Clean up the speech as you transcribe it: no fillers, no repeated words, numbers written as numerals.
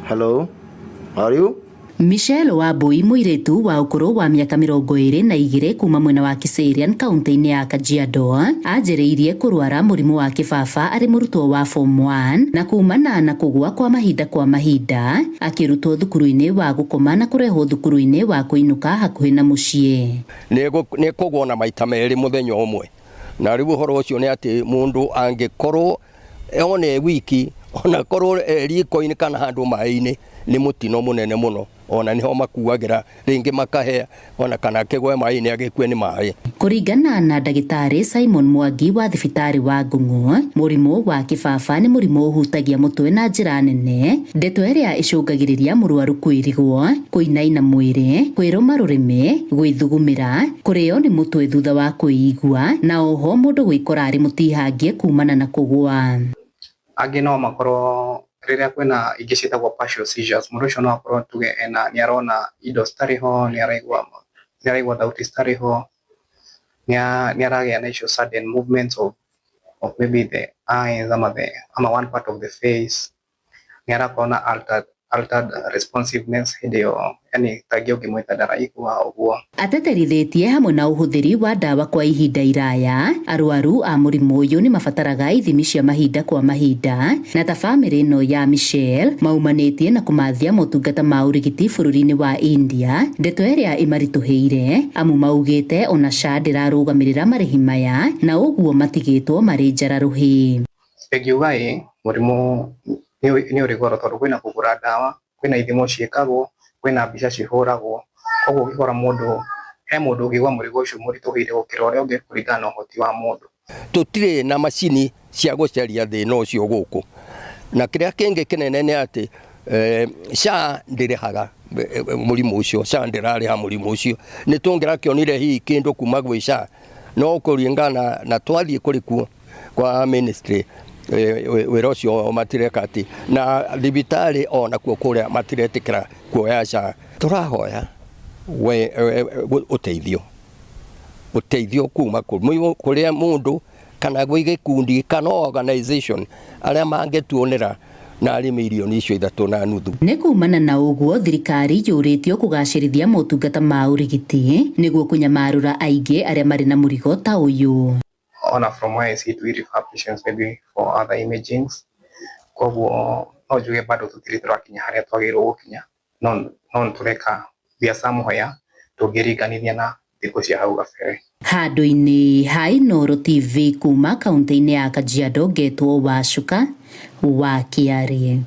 Hello, are you? Michelle Wambui, mũirĩtu wa ũkũrũ wa mĩaka 22 kuma mwena wa Kiserian, kaunti-inĩ ya Kajiado, anjĩrĩirie kũrwara mũrimũ wa kĩbaba arĩ mũrutwo wa form 1, na kumana na kũgwa kwa mahinda kwa mahinda akĩrutwo thukuru-inĩ wa gũkoma na kũrehwo thukuru-inĩ wa kũinũka hakuhĩ na mũciĩ. Nĩ kũgwo na maita merĩ mũthenya ũmwe, na rĩu ũhoro ũcio nĩ atĩ mũndũ angĩkorwo ona e wiki, ona korwo e riko-inĩ kana handũ maĩ-inĩ, nĩ mũtino mũnene mũno. Ona nĩho makuagĩra, rĩngĩ makahea, ona kana akĩgwe maĩ-inĩ, agĩkue nĩ maĩ. Kũringana na ndagĩtarĩ Simon Mwangi wa thibitarĩ wa Ngũng'o, mũrimũ wa kĩbaba nĩ mũrimũ ũhutagia mũtwe na njĩra nene, ndeto ĩrĩa ĩcũngagĩrĩria mũrwaru kwĩrigwo, kũinaina mwĩrĩ, kwĩrũma rũrĩmĩ, gwĩthugumĩra, kũrĩo nĩ mũtwe thutha wa kwĩigua, na oho mũndũ gwĩkora arĩ mũtihangie kumana na kũgwa. Angĩ no makorwo rĩrĩa kwĩna ingĩ ciĩtagwo partial seizures, mũndũ ũcio no akorwo, tuge ena, nĩ arona indo citarĩ ho, nĩ araigua thauti citarĩ ho, nĩ aragĩa na icio sudden movements of maybe the eyes ama one part of the face, nĩ arakorwo na altered responsiveness hĩndĩ ĩyo, yani tangĩ ũngĩmwĩta ndaraigua ũguo. Ateterithĩtie hamwe na ũhũthĩri wa ndawa kwa ihinda iraya, arwaru a mũrimũ ũyũ nĩ mabataraga ithimi cia mahinda kwa mahinda, na ta bamĩrĩ ĩno ya Michelle maumanĩtie na kũmathia motungata ma ũrigiti bũrũri-inĩ wa India, ndeto ĩrĩa ĩmaritũhĩire amu maugĩte ona SHA ndĩrarũgamĩrĩra marĩhi maya, na ũguo matigĩtwo marĩ njara rũhĩ. Ingiuga ĩ mũrimũ nĩ ũrĩ goro, tondũ kwĩna kũgũra ndawa, kwĩna ithimo ciĩkagwo, kwĩna mbica cihũragwo. Koguo ũngĩkora mũndũ, he mũndũ ũngĩigua mũrigo ũcio mũritũhĩire gũkĩra ũrĩa ũngĩ, kũringana na ũhoti wa mũndũ. Tũtirĩ na macini cia gũcaria thĩna ũcio gũkũ, na kĩrĩa kĩngĩ kĩnene nĩ atĩ SHA ndĩrĩhaga mũrimũ ũcio, SHA ndĩrarĩha mũrimũ ũcio. Nĩ tũngĩrakĩonire hihi kĩndũ kuma gwĩ SHA, no kũringana na twathiĩ kũrĩ kuo kwa ministry, wĩra ũcio matireka atĩ, na thibitarĩ onakuo kũrĩa matiretĩkĩra kuoya SHA. Tũrahoya we ũteithio kuma kũrĩa mũndũ kana gwĩ gĩkundi kana organization arĩa mangĩtuonera narĩ mirioni icio 3.5. Nĩ kumana na ũguo, thirikari yũrĩtio kũgacĩrithia motungata ma ũrigiti nĩguo kũnyamarũra aingĩ arĩa marĩ na mũrigo ta ũyũ. Ona from where I sit, we refer patients maybe for other imagings. Koguo no njuge bado tũtirĩ tũrakinya harĩa twagĩrĩirwo gũkinya, no nĩ tũreka we are somewhere tũngĩringanithia na thikũ cia hau gabere. Handũ-inĩ ha Inooro TV, kuma kaunti-inĩ ya Kajiado, ngetwo Wacuka wa Kĩarie.